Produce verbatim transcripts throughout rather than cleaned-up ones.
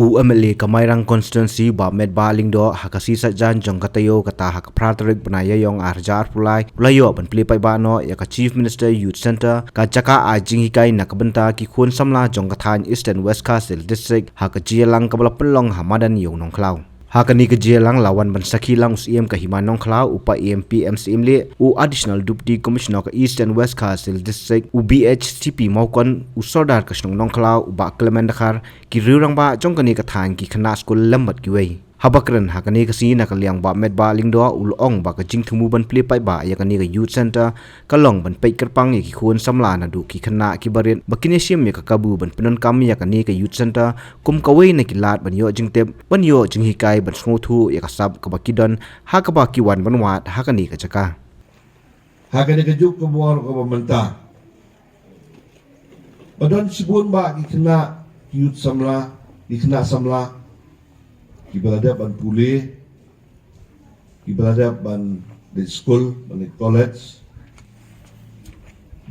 U M L A ka Mairang Constituency, Bah Metbah Lyngdoh, ha ka sngi Saitjaiñ jong ka taïew kata ha ka phra tarik bnai Ïaiong arhajar arphew lai, u la ïoh ban plie paidbah noh ïa ka Chief Minister Youth Centre, ka jaka ai jinghikai na ka bynta ki khun samla jong ka thaiñ Eastern West Khasi Hills District, ha ka jingïalang kaba la pynlong ha madan ïew Nongkhlaw. Ha kane ka jingïalang la wan ban sakhi lang u Syiem ka Hima Nongkhlaw, u Paiem P M Syiemlieh, u Additional Deputy Commissioner ka Eastern West Khasi Hills District, u B H C P Mawkon, u Sordar ka shnong Nongkhlaw, u Bah Clement Dkhar, ki riew rangbah jong kane ka thaiñ, ki khynnah skul lem bad kiwei. Haba kren ha kane ka sngi na ka liang Bah Metbah Lyngdoh u la ong ba ka jingthmu ban plie paidbah ïa kane ka Youth Centre ka long ban peit kyrpang ïa ki khun samla naduh ki khynnah kiba rit ba kin ïashim ïa ka kabu ban pyndonkam ïa kane ka Youth Centre kum kawei na ki lad ban ïoh jingtip, ban ïoh jinghikai, ban sngewthuh ïa ka sap kaba ki don ha kaba ki wan ban wad ha kane ka jaka. Ha kane ka juk ka bor kaba mynta, ba don shibun bah ki khynnah, ki youth samla, ki khynnah samla kiba la dep ban pule, kiba la dep ban leit skul, ban leit college,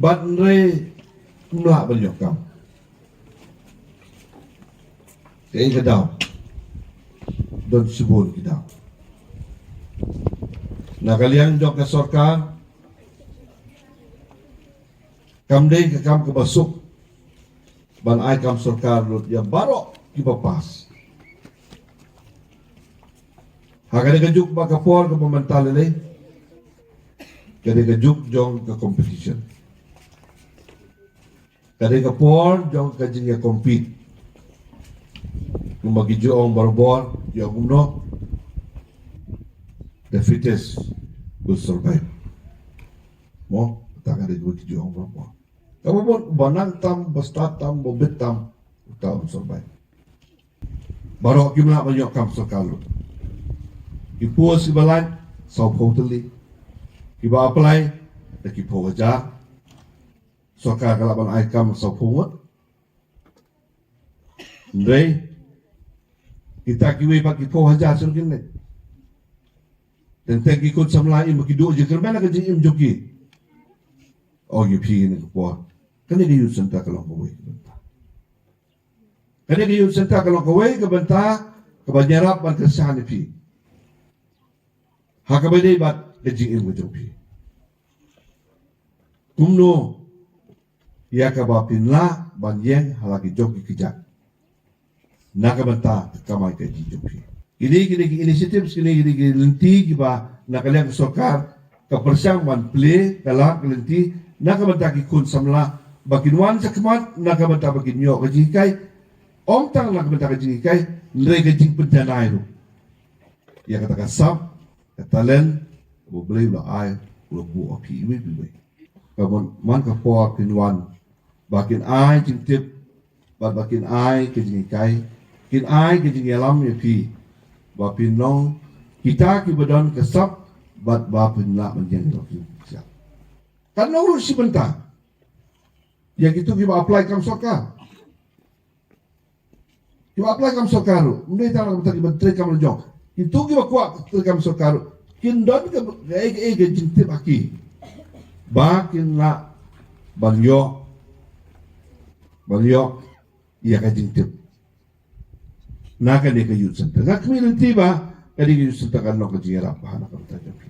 bad hynrei ym lah ban ïoh kam. Kaei ka daw? Don shibun ki daw. Na ka liang jong ka sorkar, kam dei ka kam kaba suk ban ai kam sorkar lut ïa baroh kiba pass. Ha kane ka juk bad ka por kaba mynta lei lei, kane ka juk jong ka competition, kane ka por jong ka jingïa compete. Kumba ki ju ong barabor, ki ong kumno, the fittest will survive. Mo, ta kane ka ju ong barabor. Kaba bun, ba nang tam, ba stad tam, ba bit tam, uta un survive. Baroh kim lah ban ïoh kam sorkar lut. Ki post kiba lait, sawphew tylli. Kiba apply, da ki phew hajar. Sorkar ka lah ban ai kam sawphew ngut. Hynrei kita kiwei pat ki phew hajar shuh kin leit. Teng teng ki khun samla im ba ki duh jingkyrmen ha ka jingim jong ki. O ïa phi, kane ka por, kane ka youth centre ka long kawei ka bynta. Kane ka youth centre ka long kawei ka bynta kaba ïarap ban kyrshan ïa phi ha kaba ïadei bad ka jingim ka jong phi. Kumno ïa kaba phin lah ban ïeng ha la ki jong ki kjat na ka bynta ka kamai kajih jong phi. Kine, kine ki initiatives, kine, kine ki lynti kiba na ka liang ka sorkar ka pyrshang ban plie, ka lad, ka lynti na ka bynta ki khun samla ba kin wan shakhmat, na ka bynta ba kin ïoh ka jinghikai. Ym tang na ka bynta ka jinghikai, hynrei ka jingpynjanai ruh ïa kata ka sap, ka talent kaba U Blei u la ai, u la buh ha phi iwei pa iwei. Ka mon, man ka por phin wan ba kin ai jingtip bad ba kin ai ka jinghikai, kin ai ka jingïalam ïa phi ba phin long kita kiba don ka sap bad ba phin lah ban ïeng ïa la ki jingsiat. Kan long ruh shi bynta ïa kito kiba apply kam sorkar. Kiba apply kam sorkar ruh, ym dei tang na ka bynta kiba trei kam la jong. Kito kiba kwah trei kam sorkar ruh kin don ka, kaei kaei ka jingtip ha ki ba kin lah ban ïoh, ban ïoh ïa ka jingtip na kane ka youth centre. Nga khmih lynti ba kane ka youth centre kan long ka jingïarap bha na ka bynta jong ki.